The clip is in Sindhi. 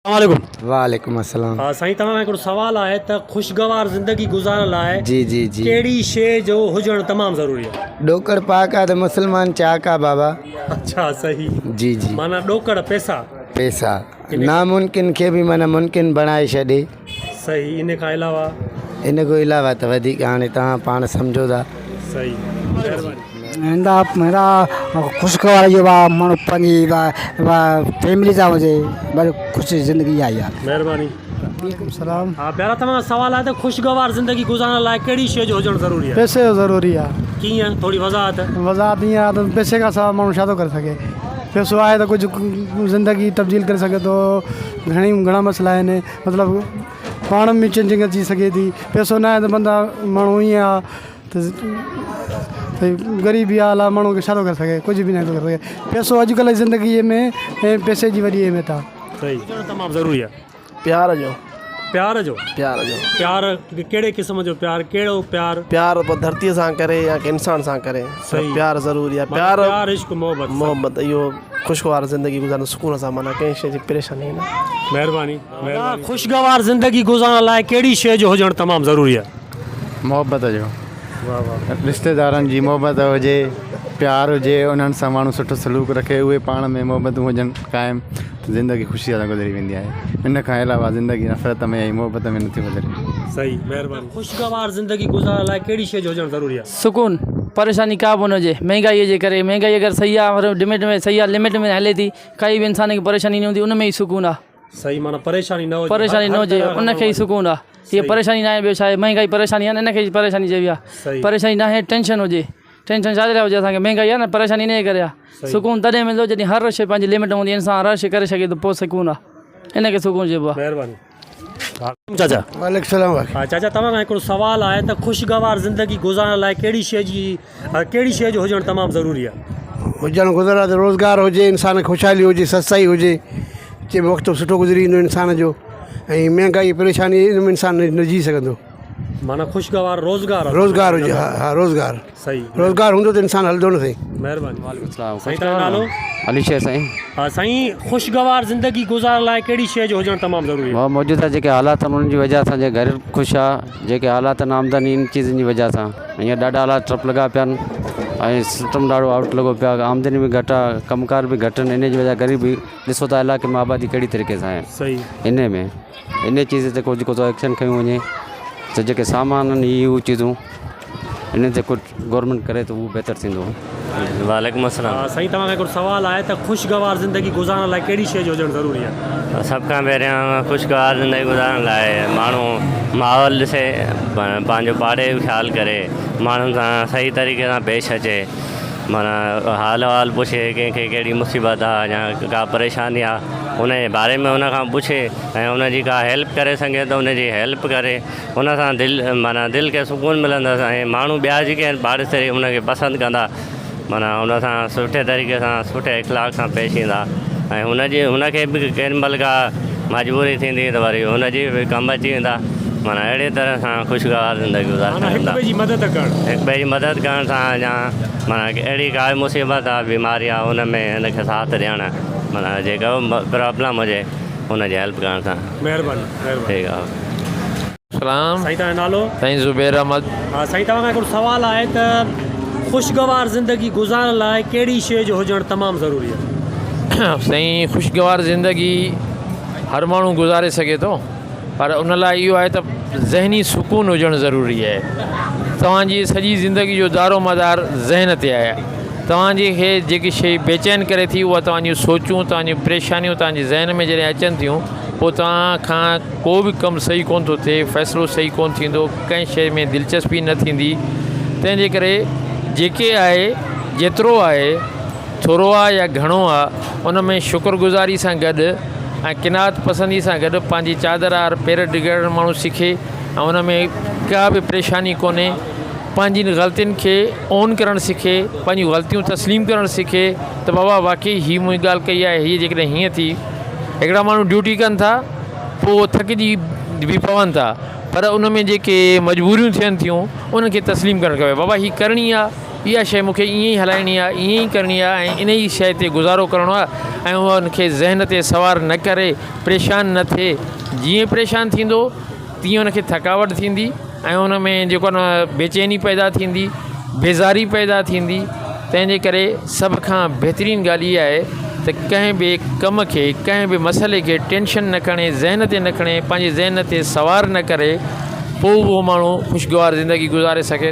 السلام عليڪم. وعليڪم السلام. ها سائين توهان کان هڪڙو سوال آهي ته خوشگوار زندگي گذارڻ لاء جي جي جي. ڪهڙي شيء جو هجڻ تمام ضروري آهي؟ ڏوڪڙ پاڪ آ ته مسلمان چاڪ آ بابا. اڇا صحيح. جي جي. معنيٰ ڏوڪڙ پئسا. پئسا ناممڪن کي به معنيٰ ممڪن بڻائي ڇڏي. صحيح ان کان علاوه. ان کان علاوه ته وڌيڪ هاڻي توهان پاڻ سمجهو ٿا. صحيح مهرباني. هندا هندا خوشگوار اهو آ ماڻهو پنهنجي فيملي سان هجي بس خوش زندگي آ اها. مهرباني. وعليڪم السلام. ها پيارا توهان کان سوال آهي ته خوشگوار زندگي گذارڻ لاء ڪهڙي شيء جو هجڻ ضروري آهي؟ پئسي جو ضروري آ. ڪيئن ٿوري وضاحت. وضاحت ائين آ ته پئسي کان سواء ماڻهو ڇا ٿو ڪري سگهي پئسو آهي ته ڪجهه زندگي تبديل ڪري سگهي ٿو گهڻي گهڻا مسئلا آهن مطلب پاڻ ۾ چينجنگ اچي سگهي ٿي پئسو نه آهي ته بندا ماڻهو ائين آ ته غريبي حال آ ماڻهو ڇا ٿو ڪري سگهي ڪجهه به نٿو ڪري سگهي پئسو اڄڪلهه جي زندگي ۾ پئسي جي وڏي اهميت آ. صحيح تمام ضروري آ. پيار جو. پيار جو. پيار جو. پيار ڪهڙي قسم جو پيار ڪهڙو پيار. پيار پوء ڌرتيء سان ڪري يا ڪنهن انسان سان ڪري پر پيار ضروري آهي پيار پيار عشق محبت محبت اهو خوشگوار زندگي گذارڻ سڪون سان معنيٰ ڪنهن شيء جي پريشاني نه. مهرباني مهرباني. خوشگوار زندگي گذارڻ لاء ڪهڙي شيء جو هجڻ تمام ضروري آهي. محبت جو. رشتيدارن جي محبت هجي پيار هجي انهن سان ماڻهو سٺو سلوڪ رکي اهي پاڻ ۾ محبتون هجن قائم ته زندگي خوشي سان گذري ويندي آهي ان کان علاوه زندگي نفرت ۾ ۽ محبت ۾ نٿي گذري. صحيح مهرباني. خوشگوار زندگي گذارڻ لاء ڪهڙي شيء جو هجڻ ضروري آهي؟ سڪون، پريشاني ڪا به نه هجي مهنگائي جي ڪري مهنگائي اگر صحيح آهي پر لمٽ ۾ صحيح آهي لمٽ ۾ هلي ٿي ڪائي به انسان کي پريشاني نه هوندي ان ۾ ئي سڪون آهي. صحيح معنيٰ پريشاني نه هجي. پريشاني نه هجي ان کي ئي سڪون آ هي پريشاني ناهي ٻيو ڇا آهي مهنگائي پريشاني آ نه ان کي ئي پريشاني چئبي آ پريشاني ناهي ٽينشن هجي ٽينشن ڇا جي لاء هجي اسان کي مهنگائي آ نه پريشاني ان جي ڪري آ سڪون تڏهن ملندو جڏهن هر شي پنهنجي لمٽ ۾ هوندي انسان هر شي ڪري سگهي ٿو پوء سڪون آ ان کي سڪون چئبو آ. مهرباني چاچا. وعليڪم السلام. چاچا توهان کان هڪڙو سوال آهي ته خوشگوار زندگي گذارڻ لاء ڪهڙي شي جي ڪهڙي شيء جو هجڻ تمام ضروري آهي؟ هجڻ گذر آهي ته روزگار هجي انسان کي خوشحالي هجي سستائي هجي چي وقت سٺو گذري ويندو انسان جو ۽ مهنگائي پريشاني ان ۾ انسان نه جي سگهندو. معنيٰ خوشگوار روزگار روزگار هجي ها ها روزگار صحيح روزگار هوندو ته انسان هلندو نه سائين. مهرباني. وعليڪم السلام. سائين تنهنجو نالو؟ علي شير سائين. ها سائين خوشگوار زندگي گذارڻ لاء ڪهڙي شيء جو هجڻ تمام ضروري آهي؟ موجوده جيڪي حالات آهن انهن جي وجه سان جي گهر خوش آ جيڪي حالات آهن آمدني ان چيزن جي وجه سان هينئر ڏاڍا حالات ٽف لڳا پيا آهن ۽ سسٽم ڏاڍو آئوٽ لڳو پيو آهي آمدني به گهٽ آهي ڪم ڪار به گهٽ آهن ان جي وجه غريبي ڏسو ٿا علائقي ۾ آبادي ڪهڙي طريقي سان آهي صحيح ان ۾ ان چيز تي ڪجهه ڪو ايڪشن کنيو وڃي ته جيڪي سامان آهن هي هو چيزون انهن تي ڪجهه گورنمينٽ ڪري ته اهو بهتر ٿيندو. وعليڪم السلام. سائين توهان کان هڪڙو سوال آهي ته خوشگوار زندگي گذارڻ لاء ڪهڙي شيء جو هجڻ ضروري آهي؟ سڀ کان پهريان خوشگوار زندگي گذارڻ لاء ماڻهو ماحول ڏسي پنهنجو پاڙي جو خيال ڪري ماڻهن سان صحيح طريقي سان پيش اچي معنيٰ حال احوال پڇي ڪنهن کي ڪهڙي مصيبت آهي يا ڪا پريشاني آهي ان جي باري ۾ ان کان پڇي ۽ ان جي ڪا هيلپ ڪري سگهي ته ان جي هيلپ ڪري ان سان دل معنيٰ دل کي سڪون ملندس ۽ ماڻهو ٻيا جيڪي آهن پاڙيسري ان کي پسند ڪندا معنيٰ ان سان سٺي طريقي سان سٺي اخلاق سان پيش ايندا ۽ هن جي هن کي به ڪنهن مهل ڪا مجبوري ٿيندي ته وري هن جي به ڪم اچي ويندا معنيٰ اهڙي طرح سان خوشگوار زندگي گذاري معنيٰ هڪ سگهن ٿا ٻئي جي مدد ڪرڻ. هڪ ٻئي جي مدد ڪرڻ سان يا معنيٰ اهڙي ڪا به مصيبت آهي بيماري آهي ان ۾ هن کي ساٿ ڏيڻ معنيٰ جيڪا به پرابلم هجي ان جي هيلپ ڪرڻ سان. مهرباني مهرباني. ٺيڪ آهي. سلام. سائين توهان جو نالو؟ سائين زبير احمد. ها سائين توهان کان هڪڙو سوال آهي ته خوشگوار زندگي گذارڻ لاء ڪهڙي شيء جو هجڻ تمام ضروري آهي؟ سائين خوشگوار زندگي هر ماڻهو گذاري سگهي ٿو پر ان لاء اهو آهي ته ذهني سڪون هجڻ ضروري آهي توهان جي سڄي زندگي جو دارو مدار ذهن تي آهي توهان جي کي جيڪي شيء بيچين ڪري ٿي اها توهان جون سوچون توهان جون پريشانيون توهان جي ذهن ۾ جڏهن اچن ٿيون پوء توهان کان ڪو به ڪم صحيح ڪونه ٿو ٿئي، فيصلو صحيح ڪونه ٿيندو، ڪنهن شيء ۾ دلچسپي نه ٿيندي، تنهن جي ڪري جيڪي آهي، جيترو آهي، ٿورو آهي يا گهڻو آهي، ان ۾ شڪر گذاري سان گڏ ۽ قناعت پسندي سان گڏ پنهنجي چادر آهر پير ڊگهڙڻ ماڻهو سکي ۽ ان ۾ ڪا به پريشاني ڪونهي، پنهنجين غلطين کي اون ڪرڻ سکي، پنهنجون غلطيون تسليم ڪرڻ سکي ته بابا واقعي هي مون ڳالهه ڪئي آهي، هيء جيڪڏهن هيئن ٿي. هڪڙا ماڻهو ڊيوٽي ڪن ٿا پوء اهي ٿڪجي به پون ٿا پر ان ۾ جيڪي مجبوريون ٿين ٿيون انهن کي تسليم ڪرڻ کپي بابا هي ڪرڻي آ اها شيء مون کي ائين ئي هلائڻي آهي، ائين ئي ڪرڻي آهي ۽ ان ئي شيء تي گذارو ڪرڻو آهي ۽ اها ان کي ذهن تي سوار نه ڪري، پريشان نه ٿئي، جيئن پريشان ٿيندو تيئن ان کي ٿڪاوٽ ٿيندي ۽ ان ۾ جيڪو آهي نه بيچيني پيدا ٿيندي، بيزاري پيدا ٿيندي، تنهن جي ڪري سڀ کان بهترين ڳالهه اها آهي ته ڪنهن به ڪم کي ڪنهن به مسئلي کي ٽينشن نه کڻي، ذهن تي نه کڻي، پنهنجي ذهن تي سوار نه ڪري، پوء اهو ماڻهو خوشگوار زندگي گذاري سگهي.